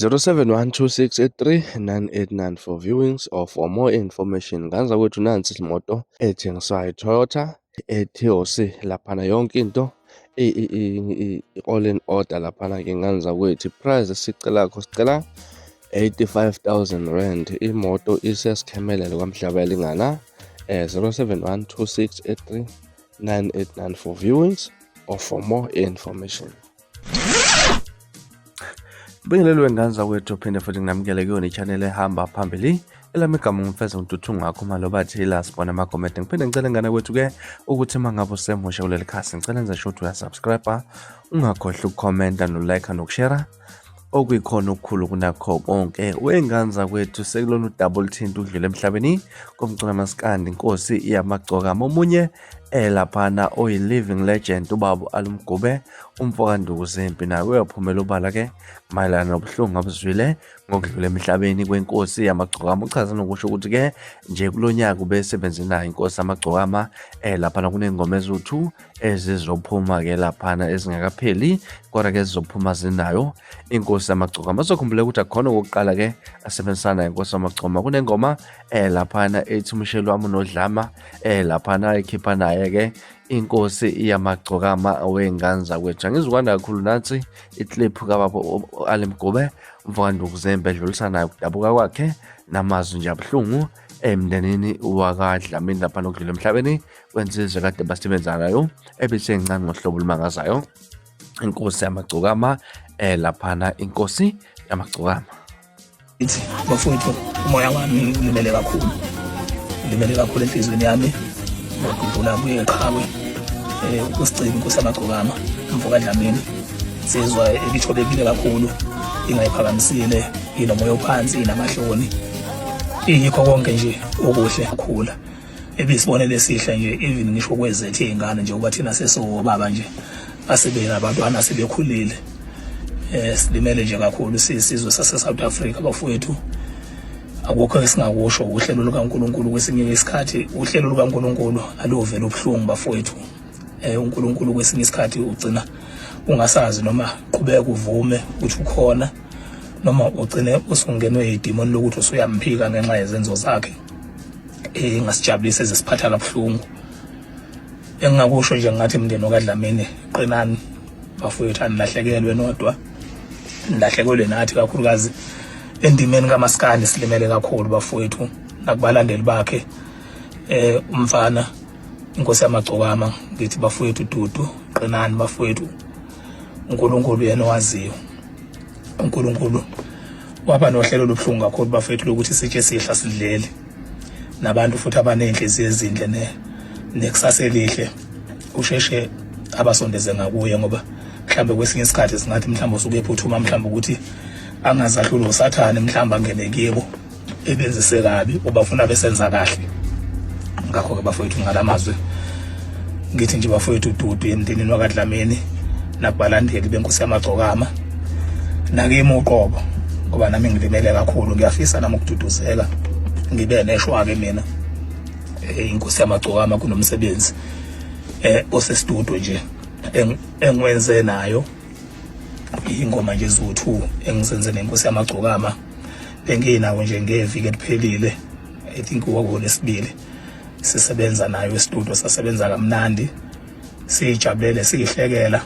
0712683989 for viewings or for more information. Ngane zakwethu, nansi imoto ethengiswayo, i-Toyota Etios laphana, yonke into all in order laphana-ke, ngane zakwethu. Price esicelakho, sicela R85 000. Imoto isesikhemelele kwaMhlabuyalingana. 0712683989 for viewings or for more information. Bingelelwe, ngane zakwethu, phinde futhi nginamukele kuyona i-channel ehamba phambili. Elami igama ngimfeza uNtuthu ngakho maloba la sibona amakomedi. Ngiphinde ngicele, ngane kwethu-ke, ukuthi uma ngabe usemusha kuleli khasi, ngicela enze sure ukuthi uyasubscribe, ungakhohlwa ukukhomenta no-like nokushare, okuyikhona okukhulu kunakho konke. Wengane zakwethu, sekulona udaba oluthinta udlule emhlabeni komculo maskandi, inkosi yamagcokama, omunye elaphana oyi-living legend, ubaba Ali Mgube, umfokaNduku Zempi, naye uyaphumela ubala-ke mayelana nobuhlungu abuzwile ngokudlula emhlabeni kwenkosi yamagcokama. Uchaza nokusho ukuthi-ke nje kulo nyaka ubesebenze nayo inkosi yamagcokama laphana, kuney'ngoma eziwu-2 ezizophuma-ke laphana ezingakapheli, kodwa-ke zizophuma zinayo inkosi yamagcokama. Sokhumbula ukuthi akukhona okokuqala-ke asebenzisana nayo inkosi yamagcokama. Kunengoma laphana ethi "Umshelo Wami Unodlama" laphana ekhipha naye-ke inkosi yamagcokama. Wengane zakwethu, angizukwanda kakhulu, nansi iclip kababa Ali Mgube, umfokaNduku Zempe, edlulisa nayo ukudabuka kwakhe namazwi nje abuhlungu emndenini wakaDlamini lapha nokudlula emhlabeni kwensizwe kade basebenza nayo ebisencane ngohlobo olumangazayo, inkosi yamagcokama laphana, inkosi yamagcokama. Ithi bafowethu, umoya wami ulimele kakhulu, ulimele kakhulu enhliziyweni yami ngokudlula kuye qhawe usiceli, inkosi yamagcokama, mfoka Dlamini. Insizwa ebithobekile kakhulu, ingayiphakamisile, inomoya ophansi, inamahloni, iyikho konke nje okuhle khula. Ebisibonelo esihle nje, even ngisho kwezethu iy'ngane nje, kuba thina sesiwobaba nje asebenabantwana asebekhulile. Silimele nje kakhulu sisizwe sase South Africa, bafowethu. Akukho esingakusho, uhlelo lukaNkuluNkulu. Kwesinye isikhathi uhlelo lukaNkuluNkulu aluvela ubuhlungu, bafowethu. UNkulunkulu kwesinye isikhathi ugcina ungasazi noma qhubeka uvume ukuthi ukhona noma ugcine usungenwe idimoni lokuthi usuyamphika ngenxa yezenzo zakhe engasijabulisa, ezisiphatha kabuhlungu. Engingakusho nje, ngathi mndeni okaDlamini, qinani bafowethu, anilahlekelwe nodwa, nilahlekelwe nathi, kakhulukazi endimeni kaMaskandi silimele kakhulu, bafowethu, nakubalandeli bakhe umfana inkosi yamagcokama. Ngithi bafowethu, dudu, qinani bafowethu, uNkulunkulu yena owaziyo. uNkulunkulu waba nohlelo lobuhlungu kakhulu, bafethu, lokuthi sitshe sihla sidlele nabantu futhi abaney'nhliziyo ezinhle ne nekusasa elihle, usheshe abasondeze ngakuye, ngoba mhlambe kwesinye isikhathi singathi mhlambe usuke ephuthuma, mhlambe ukuthi angazahlula usathane, mhlambe angene kibo ebenzise kabi, ubafuna besenza kahle. Ngakho-ke bafowethu, ngalamazwi ngithi nje bafowethu, dudu emndenini wakaDlamini nakubalandeli benkosi yamagcokama, nakimi uqobo, ngoba nami ngilimele kakhulu. Ngiyafisa nami ukududuzeka, ngibe neshwa-ke mina. Inkosi yamagcokama kunomsebenzi osestudio nje engiwenze nayo, ingoma nje eziwu-2 engizenze nenkosi yamagcokama, benginawo nje ngeviki eliphelile, I think kwakulesibili, sisebenza nayo estudio. Sasebenza kamnandi, sijabulele, siyihlekela,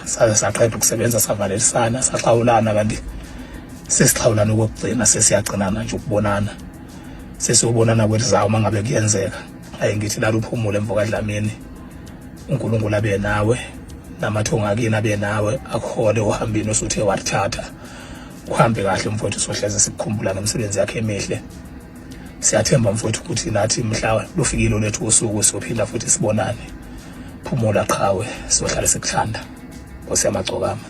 saze saqeda ukusebenza, savalelisana, saxhawulana, kanti sesixhawulana okokugcina, sesiyagcinana nje ukubonana, sesiyobonana kwelizayo uma ngabe kuyenzeka. Ayi, ngithi lala uphumule, mfoka Dlamini, uNkulunkulu abe nawe namathongo akini abe nawe, akuhole uhambini usuthe walithatha. Uhambe kahle mfowethu, sohleze sikukhumbula ngemisebenzi yakhe emihle. Siyathemba mfowethu ukuthi nathi mhla lufikile lethu usuku siyophinda futhi sibonane. Phumula qhawe, siyohlale sikuthanda, Nkosi yamagcokama.